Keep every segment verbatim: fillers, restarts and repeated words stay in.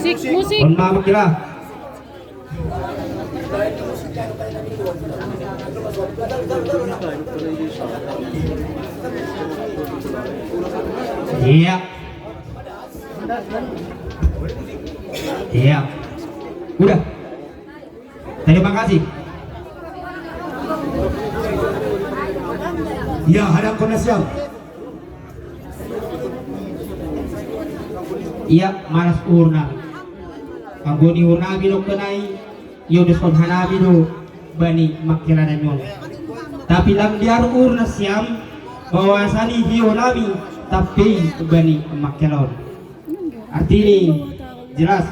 Musik, musik. Mohon maaf, kira. Iya. Iya. Udah. Terima kasih. Ya, hadang kona siam. Iya, malas urna. Kanggo ni urna bino kenai. Iyo, diskon hanabi do bani makkelana nyon. Tapi lam diaru urna siam, bahwasani hiyo nami tapi bani makkelaon. Artini jelas,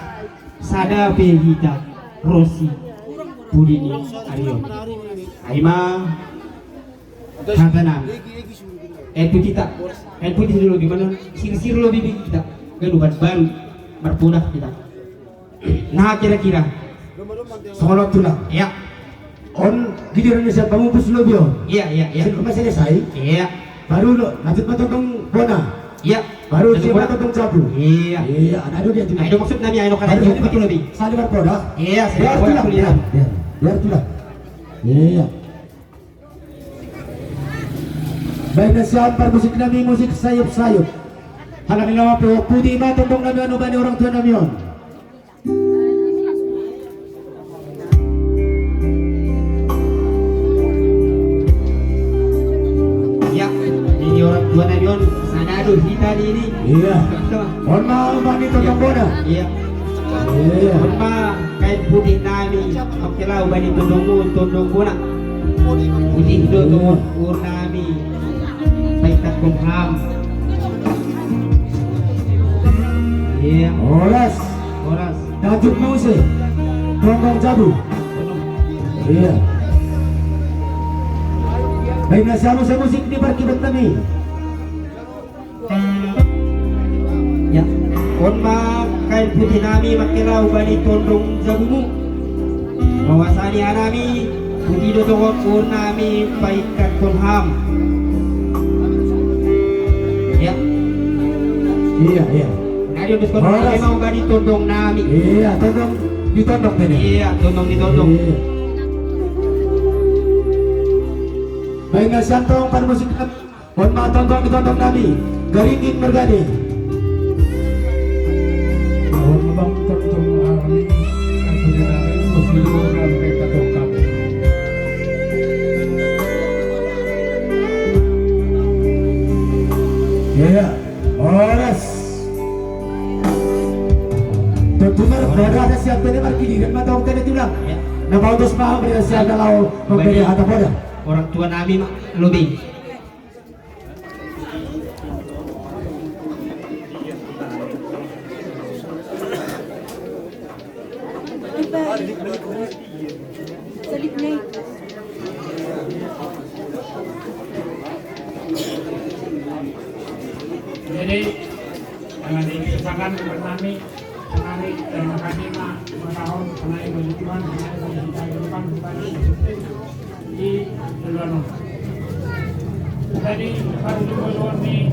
sada pe hita rosi pudini arion. Aima hata nami. Eh, putita. Eh, putih dulu gimana? Sir-sir lo bibi kita. Gadukan baru berpudak kita. Nah, kira-kira. Songon on tulang. Ya. On giliran ni siapa mupus lo bio. Iya, iya, iya. Sing masih selesai. Iya. Baru lo lanjut matotong bona. Iya. Baru siapa totong jabu. Iya. Iya, ada dia tulang. Ayo maksud nami ayo kada jabu betul lebih. Sali berpoda. Iya, sali berpoda. Biar tulang. Biar tulang. Iya. Baik, na sian parmusik nami musik sayup-sayup. Halani lawa pe pudi ma tondong nami on bani orang tua nami on. Ya, ini orang tua nami on, sana aduh kita ini. Iya. On ma bani tondong bona. Iya. Iya. On ma kain putih nami, pakelau bani tondongmu, tondong bona. Putih do tondong nami. Paikat kumham. Iya. Horas. Horas. Dajuk muse. Tondong jabu. Iya. Baik, na siapa musik di parkibat nami. Ya, on ma kain putih nami makelau bani tondong jabumu. Bahwasani anami putih do tongon on nami paikat kon ham. Ya. Iya, iya. Nadi on diskon memang bani tondong nami. Iya, tondong di tondong tadi. Iya, tondong di tondong. Iya. Baik, na siantong parmusik. On ma tondong di tondong nami, Garingin Mergade. On ma bang tondong nami, aku di nami, muslim nami, katong kami. Iya, horas. Tentu mar, pada ada siap tadi markiliran mata orang tadi tulang. Nah, pautus paham dia siap kalau memberi harta pada. Orang tua nami mak lebih. Jadi, dengan ini kesangan bernami Menarik dan makasih mak, lima tahun menaik bagi Tuhan, menaik bagi kita ke depan, bukan di Lelano. Jadi, pada dua tahun ini,